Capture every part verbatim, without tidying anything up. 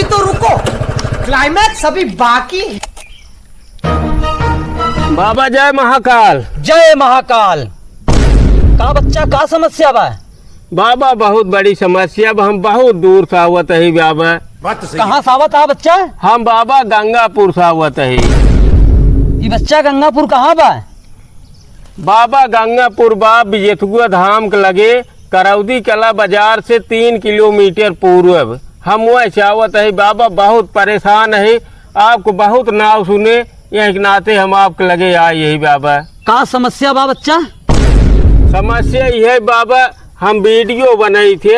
तो रुको, climax अभी बाकी है। बाबा जय महाकाल। जय महाकाल। का बच्चा, का समस्या बा? बाबा, बहुत बड़ी समस्या बा, हम बहुत दूर से आवत ही बाबा। बात तो सही है। कहाँ से आवत हा बच्चा? हम बाबा गंगापुर से आवत ही। ई बच्चा, गंगापुर कहाँ बा? बाबा गंगापुर बा बिजेथुआ धाम के लगे, करौदी कला बाजार से तीन किलोमीटर पूर्व। हम वहीं से आवत ही बाबा, बहुत परेशान ही, आपको बहुत नाव सुने, यही के नाते हम आपके लगे आए ही बाबा। का समस्या बा बच्चा? समस्या यह है बाबा, हम video बनाई थे,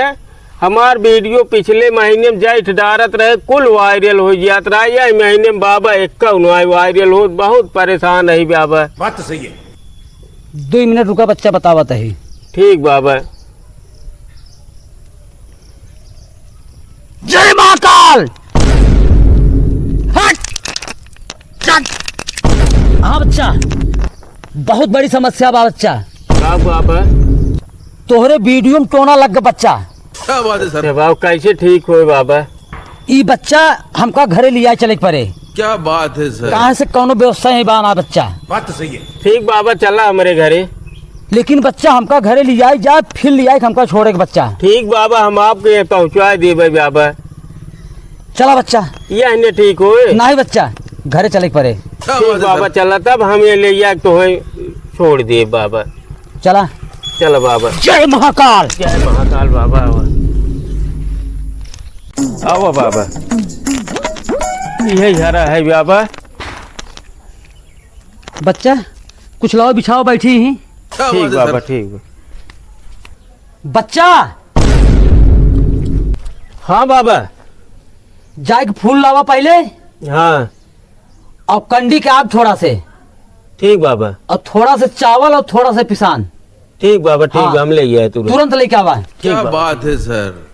हमार video पिछले महीने में जैठ डारत रहे, कुल viral हो जात रहा। यह महीने में बाबा एक्का उन्हें viral हो, बहुत परेशान है बाबा। बात तो सही है। दुई मिनट रुका बच्चा, बतावत ही। ठीक बाबा। जय महाकाल। हट। चल। हाँ बच्चा, बहुत बड़ी समस्या बा बच्चा। का बाबा? तोहरे video में टोना लग गया बच्चा। क्या बात है सर? अच्छा बाबा, कैसे ठीक होए बाबा? ई बच्चा हमका घरे लियाए चले के परे। क्या बात है सर? कहाँ से कौनो व्यवस्था ही बा ना बच्चा। बात तो सही है। ठीक बाबा, चला हमरे घरे। लेकिन बच्चा हमका घरे लियाए जा, फिर लियाए के हमका छोड़े के बच्चा। ठीक बाबा, हम आपके यहाँ पहुँचा देबे बाबा। चला बच्चा। यह ने ठीक होए? नहीं बच्चा, घरे चले के परे। क्या ठीक बात है बाबा, सर? चला तब हम ये ले जाए तो है, छोड़ दे बाबा। चला। चल बाबा। जय महाकाल। जय महाकाल बाबा, आवा। आवा बाबा। यही हरा है बाबा। बच्चा, कुछ लाओ बिछाओ, बैठी ही। क्या ठीक बात है बाबा, सर? ठीक बा। बच्चा। हाँ बाबा। जाए के फूल लावा पहले। हाँ। और कंडी के आग थोड़ा से। ठीक बाबा। और थोड़ा से चावल और थोड़ा से पिसान। ठीक बाबा, ठीक हाँ। बा, हम ले आए तुरंत। तुरंत लेके आवा। ठीक क्या बाबा। बात है सर।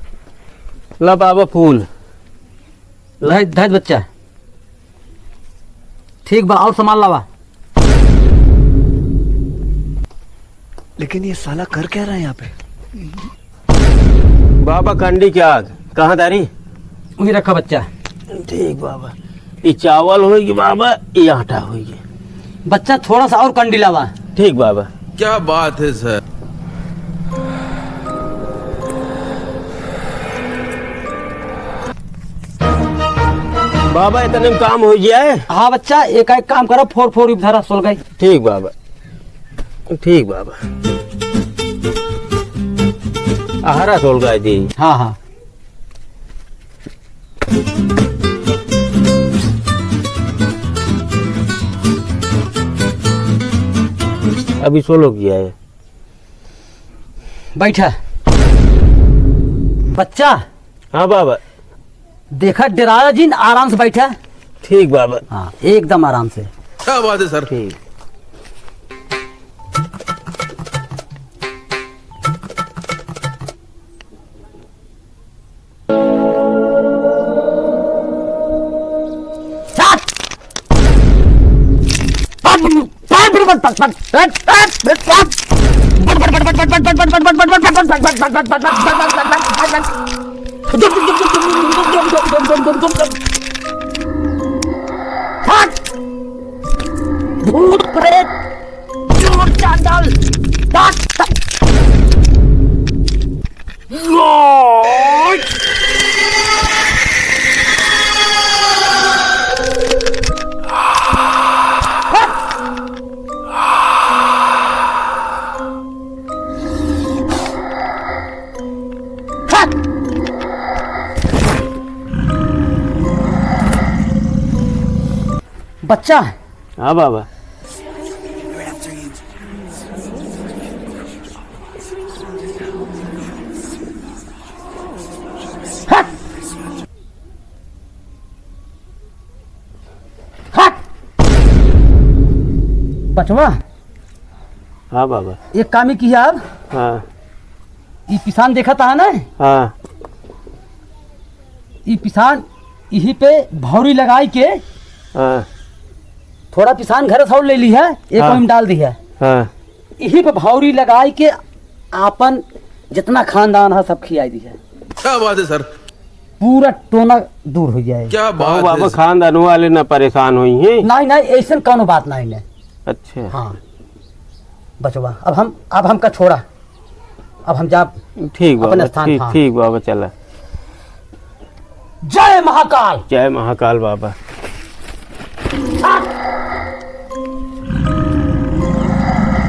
ला बाबा फूल। ला। धैज, धैज बच्चा। ठीक बा, और सामान लावा। लेकिन ये साला कर क्या रहा है यहाँ पे? बाबा कंडी के आग कहाँ दारी? वहीं रखा बच्चा। ठीक बाबा। ये चावल होइगी बाबा, ये आटा होइगी। बच्चा थोड़ा सा और कंडी लावा। ठीक बाबा। क्या बात है सर। बाबा इतने में काम हो जाए। हाँ बच्चा, एक एक काम करो, फोर फोर धरा सोल गई। ठीक बाबा। ठीक बाबा। आहारा सोलगाय दी। हाँ, हाँ। अभी सोलो किया है। बैठा। बच्चा। हाँ बाबा। देखा, डेराया जिन, आराम से बैठा। ठीक बाबा। हाँ, एकदम आराम से। क्या बात है सर? ठीक। हट! भूत प्रेत, चोर चांडाल, हट! बच्चा। हाँ बाबा। हट! हट! बचवा। हाँ बाबा। एक काम ही किया अब। हाँ। ई पिसान देखा था ना? हाँ। ई पिसान यही पे भौरी लगाई के। हाँ। थोड़ा पिसान घर से और ले ली है, एक हाँ। ओहिम डाल दी है। हाँ। यही पे भौरी लगाई के आपन जितना खानदान है सब खियाई दी है। क्या बात है सर? पूरा टोना दूर हो जाए। क्या बात बाबा, है। खानदान वाले ना परेशान होई हैं। नहीं, नहीं, ऐसन कौनो बात नहीं ने। अच्छा। हाँ, बचवा, अब हम, अब हमका छोड़ा, अब हम जा ठीक बाबा, अपने स्थान, ठीक, हाँ। ठीक बाबा, चला। जय महाकाल। जय महाकाल बाबा।